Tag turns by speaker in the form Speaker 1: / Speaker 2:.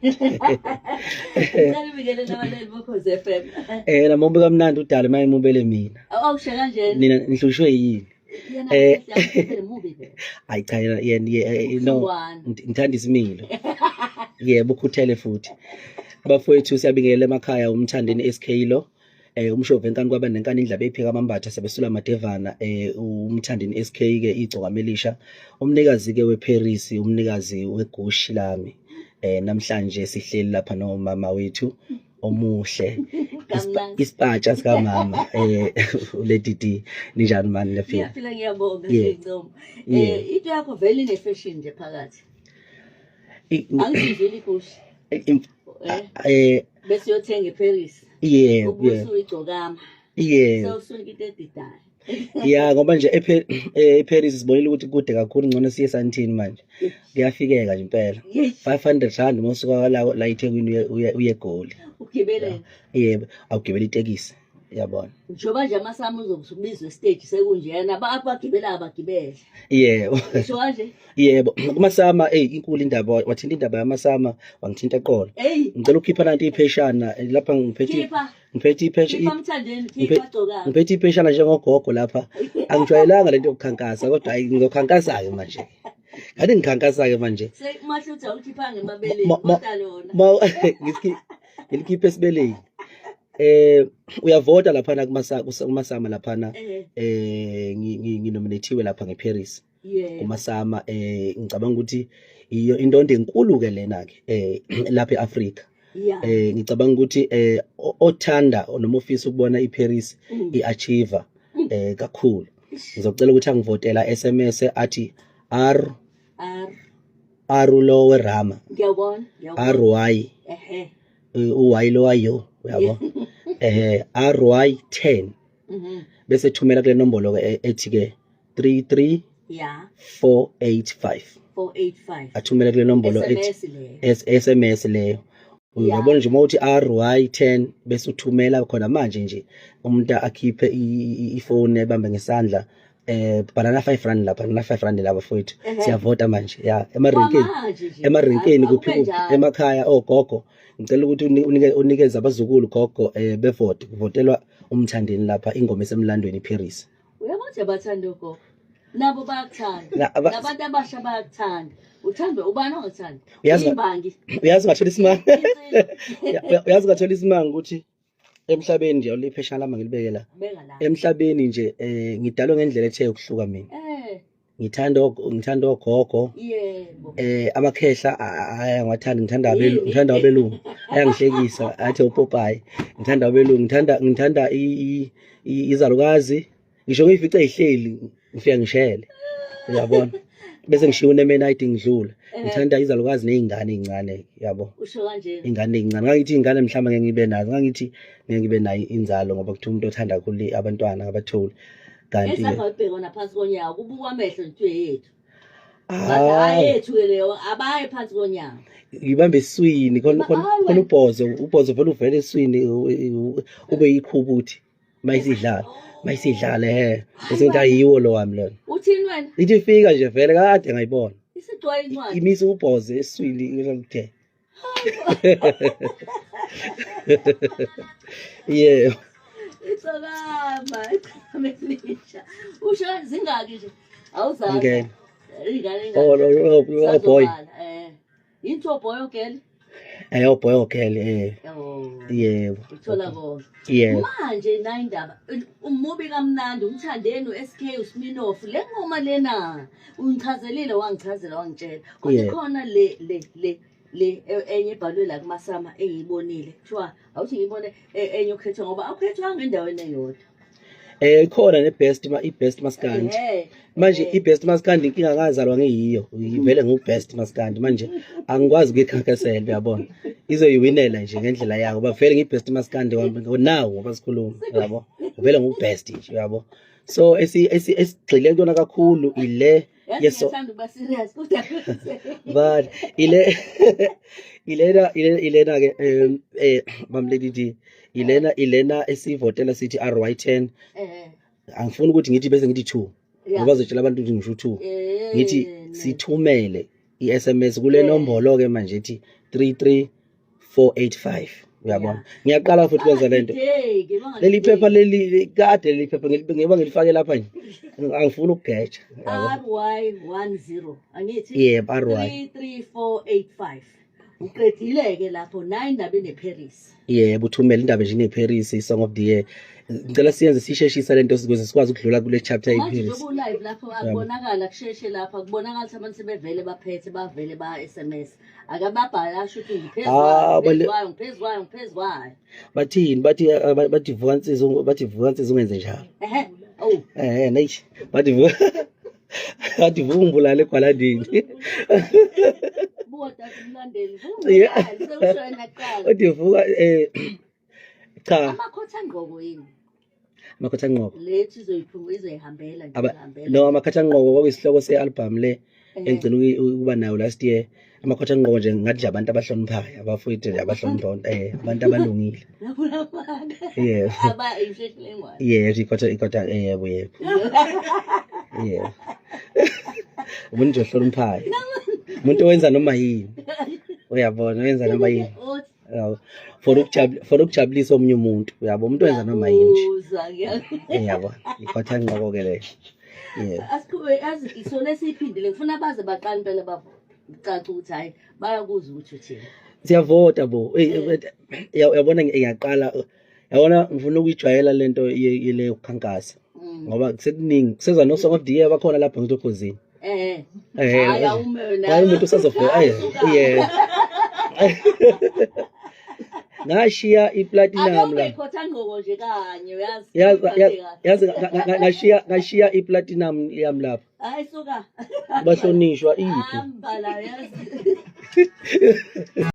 Speaker 1: Ngicela ubingelele abalaleli boKhozi FM.
Speaker 2: Namubi kamnandi udala uma emubele mina.
Speaker 1: Awusho kanjena.
Speaker 2: Nina nihlushwe yini?
Speaker 1: Yena eh mubi vele.
Speaker 2: Hayi cha, yena no,
Speaker 1: Ubuhlungwana.
Speaker 2: ngithanda isimilo. Yebo, ukhuthele futhi. Bafowethu, siyabingelela emakhaya, uMthandeni SK lo. Umshovu enkani kwaba nenkani, indlaba ephika amambatha sebesula amadevana. UMthandeni SK ke, igcokama elisha, umnikazi ke weParis, umnikazi weGushi lami. Namhlanje sihleli lapha nomama wethu omuhle.
Speaker 1: Kamnandi.
Speaker 2: Isipatsha sikamama, uLady D. Ninjani mani, niyaphila?
Speaker 1: Ngiyaphila, ngiyabonga. Siyincomo. Into yakho vele ine fashion nje phakathi. Angizizwile iGushi. Bese uyothenga eParis.
Speaker 2: Yebo.
Speaker 1: Ubusu uyigcokama.
Speaker 2: Yebo.
Speaker 1: Sewusunika into edidayo.
Speaker 2: Ya, ngoba nje eParis sibonile ukuthi kude kakhulu, ngcono siye eSandton manje. Kuyafikeka nje impela. R500 uma usuka la eThekwini uye eGoli.
Speaker 1: Ugibele.
Speaker 2: Yebo, awugibela itekisi. Yabona.
Speaker 1: Njengoba nje amaSAMA uzobizwa estage sekunjena, abagibela abagibele.
Speaker 2: Yebo.
Speaker 1: Usho kanje?
Speaker 2: Yebo, kumaSAMA, hey, inkulu indaba, wathinta indaba yamaSAMA, wangithinta eqolo.
Speaker 1: Hey,
Speaker 2: Ngicela ukukhipha nanti ipheshana lapha ngiphethe
Speaker 1: Khipha.
Speaker 2: ngiphethe iphesha
Speaker 1: Khipha Mthandeni, khipha gcokama.
Speaker 2: Ngiphethe ipheshana njengogogo lapha. Angijwayelanga lento yokukhankasa, kodwa hayi, ngizokhankasa-ke manje. Kade ngikhankasa-ke manje.
Speaker 1: Semahlutha ukhipha ngemabeleni kodwa lona.
Speaker 2: Ngilikhiphe esibeleni. Uyavota laphana kumaSAMA laphana. Nginominathiwe lapha ngeParis. KumaSAMA, ngicabanga ukuthi iyo indondo enkulu ke lena ke lapha eAfrika. Ngicabanga ukuthi othanda noma ofisa ukubona iParis iachieve kakhulu, ngizocela ukuthi angivotela SMS athi R
Speaker 1: R
Speaker 2: R lo werama.
Speaker 1: Ngiyabona, ngiyabona.
Speaker 2: R Y. U Y lo ayo, uyabo, R Y 10. Bese thumela kule nombolo ke ethi ke 33 485.
Speaker 1: 485.
Speaker 2: Athumele kule nombolo ethi
Speaker 1: SMS leyo.
Speaker 2: SMS leyo. Uyabona nje, uma uthi RY 10 bese uthumela khona manje nje, umuntu akhiphe ifoni ebambe ngesandla, bhala R5 lapha, na R5 lapha, mfowethu. Siyavota manje ya, emarenkeni.
Speaker 1: Kwamanje nje.
Speaker 2: Emarenkeni, kuphi
Speaker 1: Akube
Speaker 2: kuphi
Speaker 1: njalo.
Speaker 2: emakhaya, ogogo, ngicela ukuthi unikeze abazukulu, gogo, bevote, kuvotelwa uMthandeni lapha, ingoma esemlandweni, iParis.
Speaker 1: Uyabona ukuthi abathanda ogogo. Nabo bayakuthanda. Nabantu abasha bayakuthanda. Uthandwa ubani ongathandi? Imbangi.
Speaker 2: Uyazi ngathola isimanga. Uyazi ngathola isimanga ukuthi emhlabeni nje, awulipheshana lami ngilibeke la.
Speaker 1: Beka la.
Speaker 2: Emhlabeni nje ngidalwe ngendlela ethe ukuhluka mina. Ngithanda ogogo. Amakhehla ayangiwathanda, ngithanda abelu, ngithanda abelungu. Ayangihlekisa athi upopayi. Ngithanda abelungu, ngithanda izalukazi. Ngisho ngiyifice ihleli, ngifika ngishele. Uyabona? Bese ngishiya unemenite ngidlula. Ngithanda izalukazi nezingane ezincane, yabo.
Speaker 1: Usho kanje.
Speaker 2: Ingane ezincane. Ngangithi ingane mhlawumbe ngeke ngibe nazo. Ngangithi ngeke ngibe nayo inzalo ngoba kuthiwa umuntu othanda kakhulu abantwana abatholi. Kanti ke
Speaker 1: Esangabhekona phansi konyawo kubukwa amehlo nje yethu. Bathi hayi, yethu ke leyo, abaye phansi konyawo.
Speaker 2: Ngibambe eswini khona khona
Speaker 1: Hayi
Speaker 2: khona
Speaker 1: wena.
Speaker 2: Ubhozo vele uvele eswini, ube yikhubuthi mayisidlala bese ngithi ayiwo lo wami lona.
Speaker 1: Uthini wena?
Speaker 2: Ithi ifika nje vele kade ngayibona.
Speaker 1: Isigcwayi incwadi.
Speaker 2: Imisa ubhozo eswini ngithe. Yebo.
Speaker 1: Itsokama, igcokama elisha. Usho zingaki nje? Awuzazi.
Speaker 2: Ngene.
Speaker 1: Ingane.
Speaker 2: Oh, boy.
Speaker 1: Sazobala. Into boy or girl?
Speaker 2: Oh, boy or girl.
Speaker 1: Oh.
Speaker 2: Yebo.
Speaker 1: Uthola konke.
Speaker 2: Yebo.
Speaker 1: Manje na indaba umubi kamnandi uMthandeni uSK uSminoff, le ngoma lena ungichazelile, wangichazela, wangitshela. Kodwa khona le enye ebhalwe la kumaSAMA engiyibonile. Kuthiwa awuthi ngiyibone enye okhethwa, ngoba awukhethwanga endaweni eyodwa.
Speaker 2: Ikhona ne best ma, i best maskandi. Manje i best maskandi, inkinga ngazalwa ngiyiyo, ngivele ngu best maskandi manje, angikwazi ukuyikhankasela, uyabona. Izoyiwinela nje ngendlela yayo ngoba vele ngi best maskandi wami now, ngoba sikhuluma, uyabo. Vele ngu best nje, uyabo. So esigxile kuyona kakhulu ile
Speaker 1: Yazi
Speaker 2: yeso
Speaker 1: ngiyathanda ukuba serious kodwa
Speaker 2: but ile ilena ile ilena ke bamlady D, ilena esivotela sithi RY10. Angifuni ukuthi ngithi bese ngithi 2 ngoba bazotshela abantu ukuthi ngisho 2. Ngithi sithumele. i-SMS kule nombolo ke manje ethi 33485, uyabona? Ngiyaqala futhi kwenza lento.
Speaker 1: Bangadideki,
Speaker 2: Leli phepha
Speaker 1: bangadideki.
Speaker 2: leli kade, leli phepha ngiba ngilifake lapha nje, angifuni ukugeja, uyabo?
Speaker 1: RY 10, angithi?
Speaker 2: Yebo, RY.
Speaker 1: 33485. Uqedile-ke lapho 9 nabe neParis.
Speaker 2: Yebo, uthumele indaba nje ineParis, i-song of the year. Ngicela siyenze sisheshisa lento ukuze sikwazi ukudlula kule chapter
Speaker 1: Manje
Speaker 2: yeParis.
Speaker 1: njengoba u-live lapho, akubonakala kusheshe lapha, akubonakala ukuthi abantu sebevele baphethe, bavele ba-SMS. Akababhala asho ukuthi ngiphezu
Speaker 2: Ah,
Speaker 1: kwayo,
Speaker 2: bale-
Speaker 1: ngiphezu kwayo, ngiphezu kwayo, ngiphezu kwayo.
Speaker 2: Bathini? Bathi bathi vuka nsizwa, bathi vuka nsizwa, ungenze njalo.
Speaker 1: Ehe. Oh.
Speaker 2: Neish, bathi vuka, bathi vuka ungibulale egwalandini.
Speaker 1: Buka dade umlandeli.
Speaker 2: Yeah.
Speaker 1: Sekusho yena kuqala.
Speaker 2: Bathi vuka, cha.
Speaker 1: Amakhotha ngqoko yini?
Speaker 2: Amakhotha ngqoko.
Speaker 1: Lethi izoyiphuma, izoyihambela nje, ihambela.
Speaker 2: No, amakhotha ngqoko kwakuyisihloko se-album le engigcina ukuba nayo last year. Amakhotha ngqoko nje, ngathi nje abantu abahloniphayo, abafowethu nje abahlonipha, abantu abalungile.
Speaker 1: Lapho lapha.
Speaker 2: Yebo.
Speaker 1: Aba isheshe lengwane.
Speaker 2: Yebo, ikhotha, ikhotha, yebo, yebo, yebo, umuntu nje ohloniphayo, umuntu owenza noma yini, uyabona, owenza noma yini.
Speaker 1: Uthi
Speaker 2: Yabo, for ukujabulisa omunye umuntu, uyabo, umuntu owenza noma yini nje.
Speaker 1: Ngiyakuzwa, ngiyakuzwa.
Speaker 2: Uyabona, ikhotha ngqoko ke leyo, yebo.
Speaker 1: Asiqhube, yazi, so lesiyiphindile, ngifuna baze baqale impela bavote. Kucaca ukuthi hayi, bayakuzwa ukuthi uthini.
Speaker 2: Siyavota bo. Eyi, uyabona, ngiyaqala, yabona, ngifuna ukuyijwayela lento yele yokukhankasa ngoba sekuningi kuseza no song of the year bakhona lapha ngithokozini.
Speaker 1: Hayi, awume wena.
Speaker 2: Hayi, umuntu usazovela,
Speaker 1: Hayi, suka.
Speaker 2: Yeah, ngashiya iplatinum
Speaker 1: Ake
Speaker 2: la.
Speaker 1: ube ngqoko nje kanye, uyazi.
Speaker 2: Yazi.
Speaker 1: Uphathe
Speaker 2: Yazi.
Speaker 1: kahle.
Speaker 2: Yazi, ngashiya iplatinum yami lapha.
Speaker 1: Hayi, suka.
Speaker 2: Bahlonishwa iphi?
Speaker 1: Hamba la, yazi.